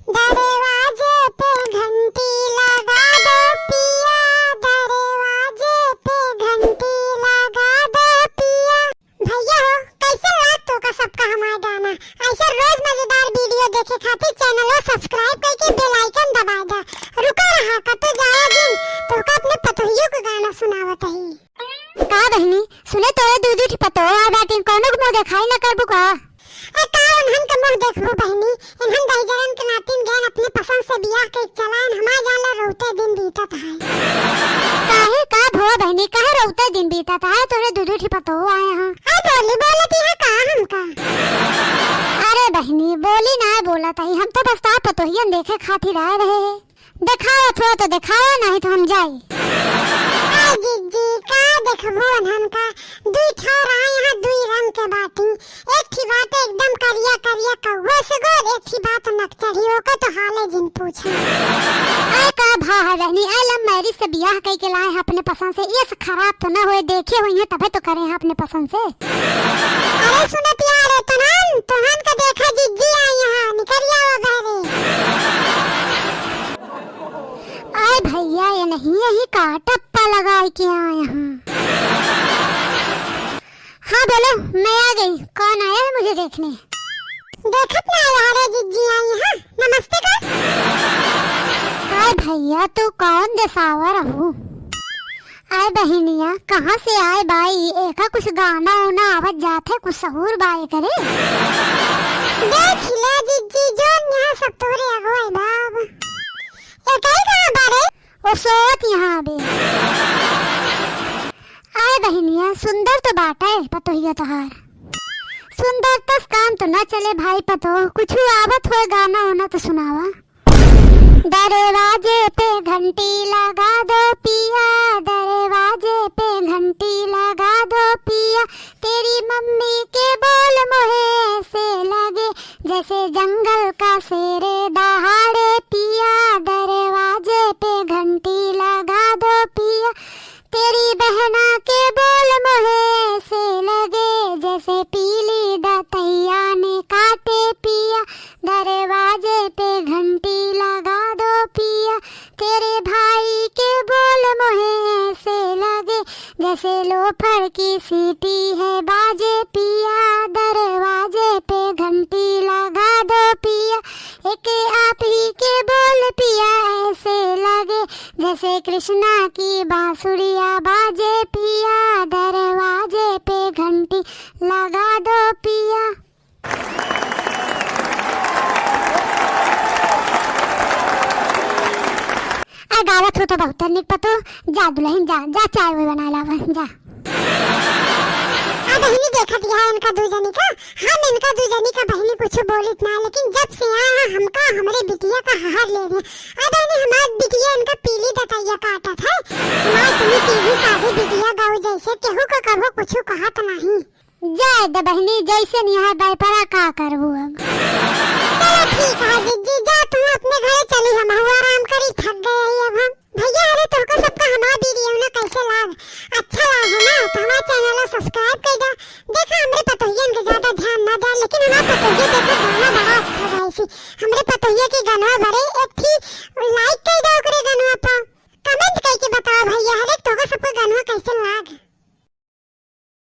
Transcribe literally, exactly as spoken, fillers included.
दरवाजे पे घंटी लगा दो पिया, दरवाजे पे घंटी लगा दो पिया। भैया हो, कैसे लाग तोका सबका हमार गाना? ऐसा रोज मजेदार video देखे खातिर channel को subscribe करके bell icon दबा दा। रुका रहा, कतो जाया जिन, तोका अपने पतोहियो के गाना सुनावत ही। का बहिनी, सुने तोरे दू दू ठी पतोह आ बाटिन, कौनो के मुँह देखाई न करबू का? ए, का उन्हन के मुँह देखबू बहिनी? इन्हन दहिजरन के नातिन गैन अपने पसंद से बियाह के चलाइन, हमार जान ला रौते दिन बीतत है। काहे, का भवा बहिनी, काहे रौते दिन बीतत है? तोरे दू दू ठी पतोह आए हैं। ए, बोली बोलत यहाँ का हमका? अरे बहिनी, बोली ना बोलत है, हम तो बस तार पतोहियन देखे खातिर आए रहे हैं। देखावत हो तो देखावा, नहीं तो हम जाई। आ जिज्जी, का देखबू उन्हन का? दुई ठौर आए यहाँ दुई रंग के बाटी। एक ठी बाटे एकदम करिया करिया कौवा से गोर, एक ठी बात नकचढ़ी, ओका तो हाले जिन पूछा। आए का भा है बहनी, आए love marriage से बियाह कई के लाए हैं अपने पसंद से, ये से खराब तो ना होए, देखे हुई हैं तबे तो करे हैं अपने पसंद से। अरे सुनत यार, तोहन, तोहन का देखा जिज्जी आई यहाँ, निकल जाओ बहरे। आए भैया, ये नहीं, यही का टप्पा लगाए के आए हैं। हाँ बोलो, मैं आ गई। कौन आया है मुझे देखने? देखत ना आया रे जिज्जी आई है। नमस्ते कर। हाय भैया, तू कौन देसावर हूँ? आए बहिनिया, कहाँ से आए बाई? एका कुछ गाना उना आवत जात है, कुछ सहूर बाए करे। देख ले जिज्जी, जोन यहाँ सब तोरे अगुवाई बाब। एकाई कहाँ बारे? ओ सोवत यहाँ अबे। आए बहिनिया, सुंदर तो बाटे पतोहिया तोहार। सुंदर तस काम तो न चले भाई पतोह, कुछ आवत होए गाना ओना तो सुनावा। दरवाजे पे घंटी लगा दो पिया, दरवाजे पे घंटी लगा दो पिया, तेरी मम्मी के बोल मोहे ऐसे लगे, जैसे जंगल का शेर दहाड़े पिया, दरवाजे पे घंटी लगा दो पिया। तेरी बहना के बोल मोहे ऐसे लगे, जैसे पीली दतैया ने काटे पिया, दरवाजे पे घंटी लगा दो पिया। तेरे भाई के बोल मोहे ऐसे लगे, जैसे लोफर की सीटी है बाजे पिया, दरवाजे पे घंटी लगा दो पिया। एक आप ही के बोल पिया ऐसे लगे, जैसे कृष्णा की बांसुरिया बाजे पिया, दरवाजे पे घंटी लगा दो पिया। आ गावत हो तो बहुत निक पतो। जा दुल्हन जा, जा चाय वाय बनाए लावा, जा। आ बहिनी देखत यहाँ इनका दू जनी का, हम इनका दू जनी का बहिनी कुछ बोलित ना, लेकिन जब से आए हैं हमका हमरे बिटिया का हहर ले रहे। आ बहिनी हमार बिटिया इनका पीली दतैया काटत है, हमार तुम सीधी साधी बिटिया गौ जैसे केहू का कभो कुछ कहत नहीं। जाए द बहिनी, जैसे निहाय बाई परा का करबू अब। चलो ठीक है जिज्जी, जा तू अपने घरे, चली हम आराम करी, थक गए ही अब हम। भैया अरे तोहका सबका हमार video ना कैसे लाग? अच्छा लाग है ना तो हमार channel ला subscribe कर दा। देखा हमरे पतोहियन के ज्यादा ध्यान ना दे, लेकिन हमार पतोहिया देखा गाना बड़ा अच्छा गाए सी।